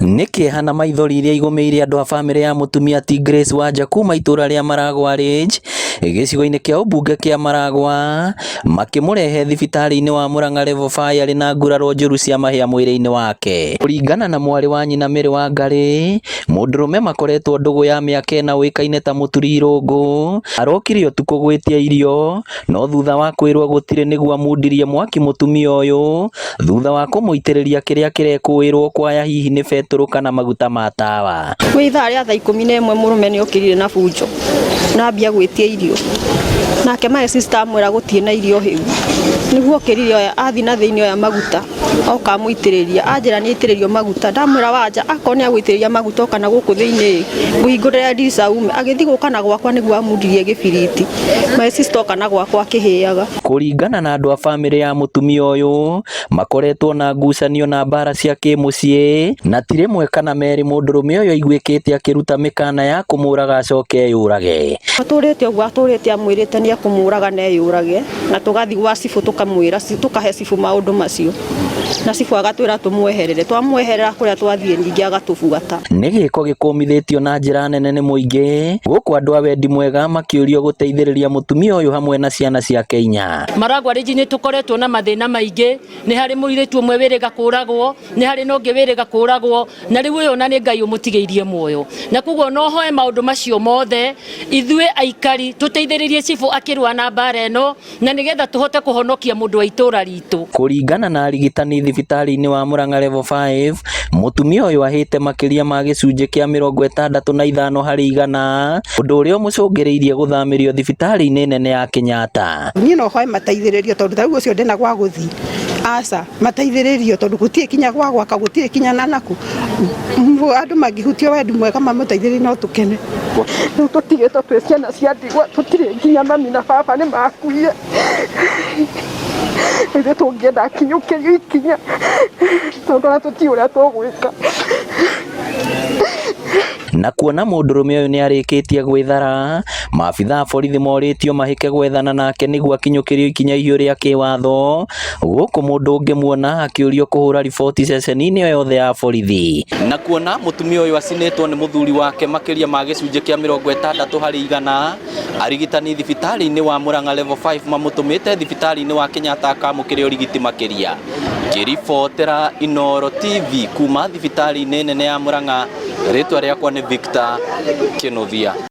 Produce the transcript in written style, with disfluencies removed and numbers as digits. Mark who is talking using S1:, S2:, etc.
S1: Nĩ kĩeha na maithori iria igũmĩire andũ a bamĩrĩ ya mũtumia ti Grace Wanja kuma itũra rĩa Maragwa Ridge gĩcigo-inĩ kĩa ũmbunge kĩa Maragwa makĩmũrehe thibitarĩ-inĩ wa Murang'a Level 5 arĩ na nguraro njũru cia mahĩa mwĩrĩ-inĩ wake. Kũringana na mwarĩ wa nyina Mary Wangari, mũndũrũme makoretwo ndũgũ ya mĩaka ĩna ũĩkaine ta Mũturi Irũngũ, arokire ũtukũ gwĩtia irio no thutha wa kwĩrwo gũtirĩ nĩguo amundirie mwaki mũtumia ũyũ thutha wa kũmũitĩrĩria kĩrĩa kĩrekũĩrwo kwaya hihi nĩ betũrũ kana maguta ma tawa.
S2: Kwĩ ithaa rĩa thaa 11 mũrũme nĩ okĩrire na bunjo na ambia gwĩtia irio, nake my sister amwĩra gũtirĩ na irio hĩu, nĩguo okĩrire oya athiĩ na thĩinĩ oya maguta oka amũitĩrĩria, anjĩra nĩ aitĩrĩrio maguta, ndamwĩra wanja akorwo nĩ agũitĩrĩria maguta oka na gũkũ thĩinĩ ngũhingũrĩre ndirica ume, agĩthiĩ gũka na gwakwa nĩguo amundirie gĩbiriti, my sister oka na gwakwa akĩhĩaga.
S1: Kũringana na andũ a bamĩrĩ ya mũtumia ũyũ, makoretwo na ngucanio na mbara cia kĩmũciĩ na ti rĩmwe kana merĩ mũndũrũme ũyũ aiguĩkĩte akĩruta mĩkana ya kũmũraga acoke eyũrage.
S2: Atũrĩte ũguo atũrĩte amwĩrĩte nĩ ekũmũraga na eyũrage, na tũgathiĩ gwa cibũ tũkamwĩra, tũkahe cibũ maũndũ macio, na cibũ agatwĩra tũmweherere, twamweherera kũrĩa twathiĩ ningĩ agatũbuata.
S1: Nĩ gĩko gĩkũmithĩtio na njĩra nene nĩ mũingĩ, gũkũ andũ a wendi mwega makĩũrio gũteithĩrĩria mũtumia ũyũ hamwe na ciana ciake inya.
S3: Maragwa Ridge nĩ tũkoretwo na mathĩna maingĩ, nĩ harĩ mũirĩtu ũmwe wĩrĩga kũragwo, nĩ harĩ na ũngĩ wĩrĩga kũragwo, na rĩu ũyũ ona nĩ Ngai ũmũtigĩirie muoyo. Na koguo no hoe maũndũ macio mothe, ithuĩ aikari tũteithĩrĩrie cibũ akĩrũa na mbara ĩno, na nĩgetha tũhote kũhonokia mũndũ wa itũra ritũ.
S1: Kũringana na arigitani thibitarĩ-inĩ wa Murang'a Level 5, mũtumia ũyũ ahĩte makĩria ma gĩcunjĩ kĩa 65 harĩ igana, ũndũ ũrĩa ũmũcũngĩrĩirie gũthamĩrio thibitarĩ-inĩ nene ya Kenyatta.
S4: Niĩ no hoe mateithĩrĩrio tondũ ta rĩu ũcio ndĩna gwa gũthiĩ, aca mateithĩrĩrio tondũ gũtirĩ kinya gwa gwaka, gũtirĩ kinya na naku, andũ mangĩhutio wendi mwega mamũteithĩrĩrie no tũkene.
S5: Rĩu tũtigĩtwo twĩ ciana cia ndigwa, tũtirĩ nginya mami na baba nĩ makuire. Ithuĩ tũngĩenda akinyũkĩrio ikinya tondũ ona tũtiũĩ ũrĩa tũgwĩka.
S1: Na kuona mũndũrũme ũyũ nĩ arĩkĩtie gwĩthara, maabitha a borithi morĩtio mahĩke gwethana nake nĩguo akinyũkĩrio ikinya ihiũ rĩa kĩwatho, gũkũ mũndũ ũngĩmuona akĩũrio kũhũra riboti ceceni-inĩ o yothe ya borithi. Na kuona mũtumia ũyũ acinĩtwo nĩ mũthuri wake makĩria ma gĩcunjĩ kĩa 60 harĩ igana, arigitani thibitarĩ-inĩ wa Murang'a Level 5 mamũtũmĩte thibitarĩ-inĩ wa Kenyatta akamũkĩre ũrigiti makĩria. Ngĩribotera Inooro TV kuma thibitarĩ-inĩ nene ya Murang'a, rĩtwa rĩakwa nĩ Victor Kĩnuthia.